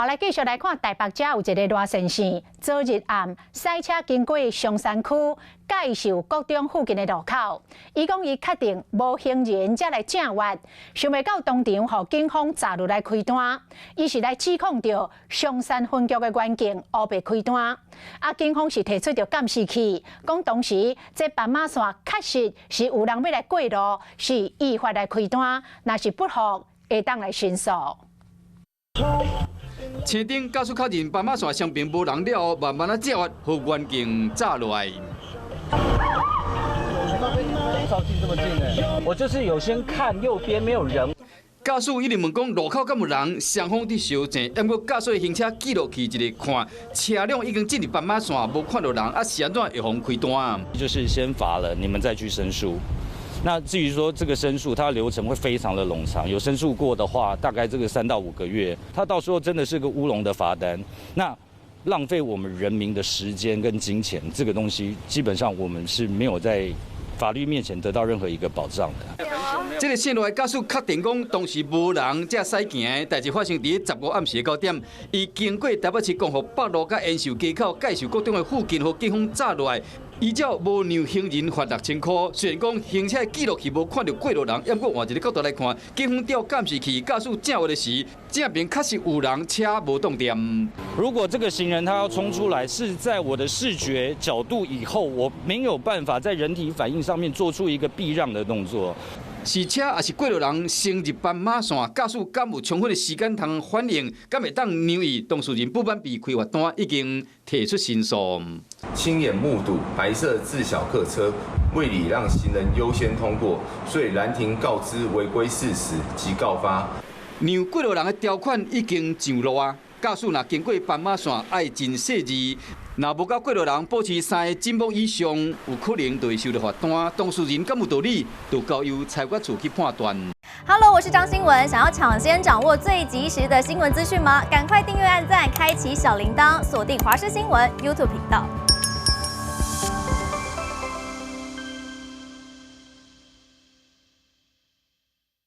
來繼續來看台北遮有一个賴先生，昨日暗駛車經過松山區介壽國中附近的路口，伊講伊確定無行人才來正越，想袂到當場予警方查入來開單，伊是來指控著松山分局的員警烏白開單，啊，警方是提出著監視器，講當時這斑馬線確實是有人欲來過路，是依法來開單，若是不服會當來申訴。青燈駕駛確認斑馬線雙邊無人了後，慢慢仔正越，予員警閘落來。照鏡這麼近呢？我就是有先看右邊沒有人。駕駛一直問講路口敢有人，雙方佇相爭，毋過駕駛行車記錄器一個看，車輛已經進入斑馬線，無看著人，啊是按怎會予開單？就是先罰了，你們再去申訴。那至於說這個申訴，它流程會非常的冗長。有申訴過的話，大概這個3到5個月，它到時候真的是個烏龍的罰單，那浪費我們人民的時間跟金錢，這個東西基本上我們是沒有在法律面前得到任何一個保障的。這個線路的駕駛確定講當時無人才駛行，代誌發生佇15暗時9點，伊經過台北市光復北路佮延壽街口介壽國中的附近，予警方閘落來。依照無讓行人罰6000塊，雖然講行車記錄器無看著過路人，毋過換一个角度來看，警方調監視器駕駛正越的時，正邊確實有人車無擋著。如果這個行人他要衝出來，是在我的視覺角度以後，我沒有辦法在人體反應上面做出一個避讓的動作。是車抑是過路人先入斑馬線，駕駛敢有充分的時間通反應，敢會當讓伊當事人不滿被開罰單，已經提出申訴。親眼目睹白色自小客車未禮讓行人優先通過，所以攔停告知違規事實及告發。讓過路人的條款已經上路啊！駕駛若經過斑馬線，愛真細緻。若無佮過路人保持三个針目以上，有可能就會受到罰單。當事人敢有道理，就交由裁決處去判斷。 Hello，我是張新聞，想要搶先掌握最及時的新聞資訊嗎？趕快訂閱、按讚、開啟小鈴鐺，鎖定華視新聞 YouTube 頻道。